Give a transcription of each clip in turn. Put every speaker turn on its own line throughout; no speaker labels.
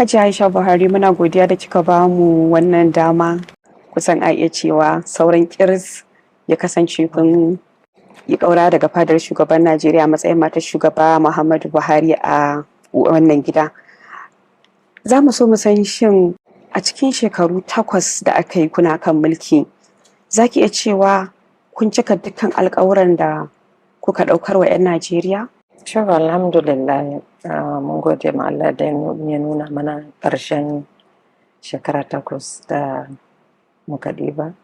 Hajiya Aisha Buhari, muna godiya da kika ba mu wannan dama. Kusan a iya cewa sauran kiris ya kasance kun yi ƙaura daga fadar shugaban Najeriya matsayin matar shugaba Muhammadu Buhari a wannan gida. Za mu so mu san, shin a cikin shekaru 8 da aka yi kuna kan mulki, za ki iya cewa kun cika dukkan alƙawuran da kuka ɗaukar wa 'yan Najeriya?
To, alhamdulillah, mun gode ma Allah da ya nuna mana ƙarshen shekara 8 da muka ɗiba.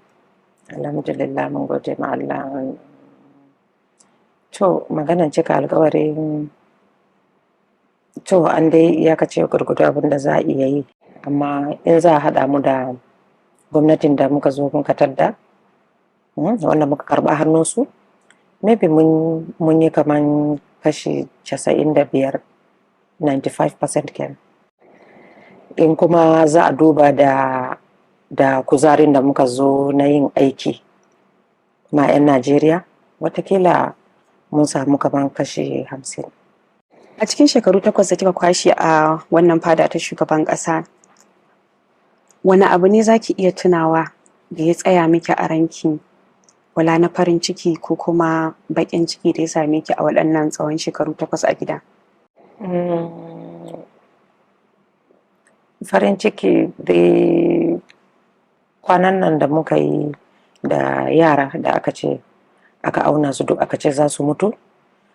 Alhamdulillah, mun gode ma Allah. To, maganan cika alƙawari, to, an dai iyakace gwargwado abin da za a iya yi. Amma in za a haɗa mu da gwamnatin da muka zo muka tadda, wanda muka karɓa hannunsu, maybe mun yi kaman kashi 95, 95% kenan. In kuma za a duba da kuzarin da muka zo na yin aiki ma 'yan Najeriya, watakila mun samu kaman kashi 50.
A cikin shekaru 8 da kika kwashe a wannan fada ta shugaban ƙasa, wani abu ne za ki iya tunawa da ya tsaya miki a ranki, wala na farin ciki ko kuma baƙin ciki, da ya same ki a waɗannan tsawon shekaru 8 a gida?
Farin ciki dai, kwanan nan da muka yi da yara da aka ce aka auna su duk aka ce za su mutu,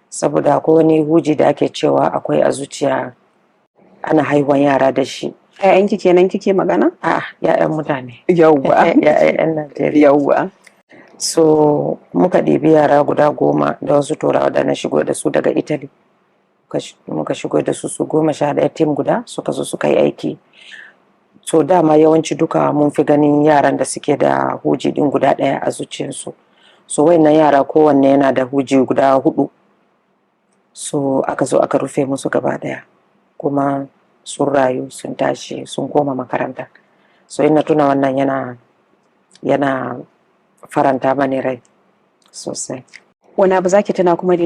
saboda akwai wani huji da ake cewa akwai a zuciya, ana haihuwan yara da shi.
‘Ya'yanki kenan kike magana?
A'a, ‘ya'yan mutane. ‘Ya'yan Najeriya. So muka ɗibi yara guda 10 da wasu Turawa da na shigo da su daga Italy. Muka shigo da su, su 11, team guda suka zo suka yi aiki. So dama yawanci duka mun fi ganin yaran da suke da huji ɗin guda ɗaya a zuciyarsu. So wayannan yara kowanne yana da huji guda hudu. So aka zo aka rufe musu gaba ɗaya. Kuma sun rayu, sun tashi, sun koma makaranta. So ina tuna wannan yana faranta mani rai sosai.
Wani abu zaki tuna kuma da